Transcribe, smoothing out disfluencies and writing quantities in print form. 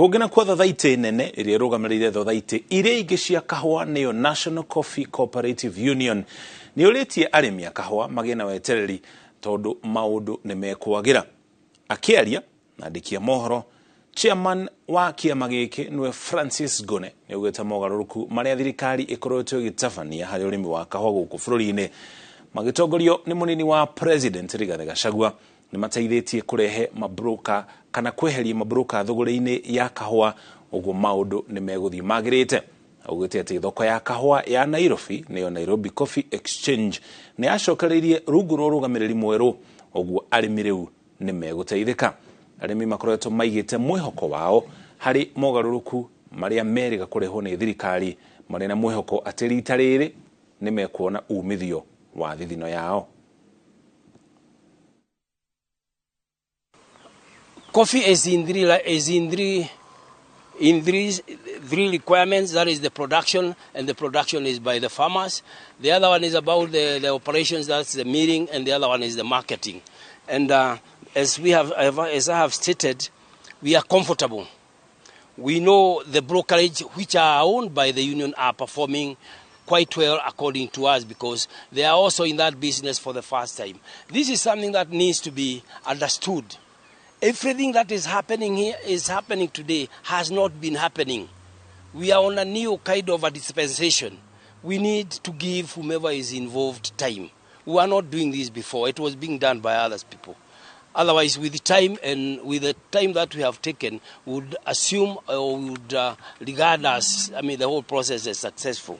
Kũngĩ nakuo, thothaitĩ nene ĩrĩa ĩrũgamĩrĩire thothaitĩ iria ingĩ cia kahũa, nĩyo National Coffee Cooperative Union, nĩ ũrĩtie arĩmi a kahũa magĩe na wetereri tondũ maũndũ nĩ mekwagĩra. Akĩaria na andĩki a mohoro, chairman wa kĩama gĩkĩ nĩwe Francis Ngone nĩ augĩte mogarũrũku marĩa thirikari ĩkoretwo ĩgĩtabania harĩ ũrĩmi wa kahũa gũkũ bũrũri-inĩ magĩtongorio nĩ mũnini wa president Rigathĩ Gachagua nĩ mateithĩtie kũrehe mabroka kana kweheria mabroka thũgũrĩ-inĩ ya kahũa, ũguo maũndũ nĩ megũthiĩ magĩrĩte. Augĩte atĩ thoko ya kahũa ya Nairobi, nĩyo Nairobi Coffee Exchange, nĩ yacokereirie rungu rwa ũrũgamĩrĩri mwerũ, ũguo arĩmi rĩu nĩ megũteithĩka. Arĩmi makoretwo maigĩte mwĩhoko wao harĩ mogarũrũku marĩa merĩga kũrehwo nĩ thirikari, marĩ na mwĩhoko atĩ rita rĩrĩ nĩ mekuona umithio wa thithino yao. Coffee is in three requirements. That is the production, and the production is by the farmers. The other one is about the operations, that's the milling, and the other one is the marketing. And as I have stated, we are comfortable. We know the brokerage, which are owned by the union, are performing quite well according to us because they are also in that business for the first time. This is something that needs to be understood. Everything that is happening here is happening today has not been happening. We are on a new kind of a dispensation. We need to give whomever is involved time. We were not doing this before. It was being done by others people. Otherwise, with the time and with the time that we have taken, we would assume or we would regard us, I mean, the whole process as successful.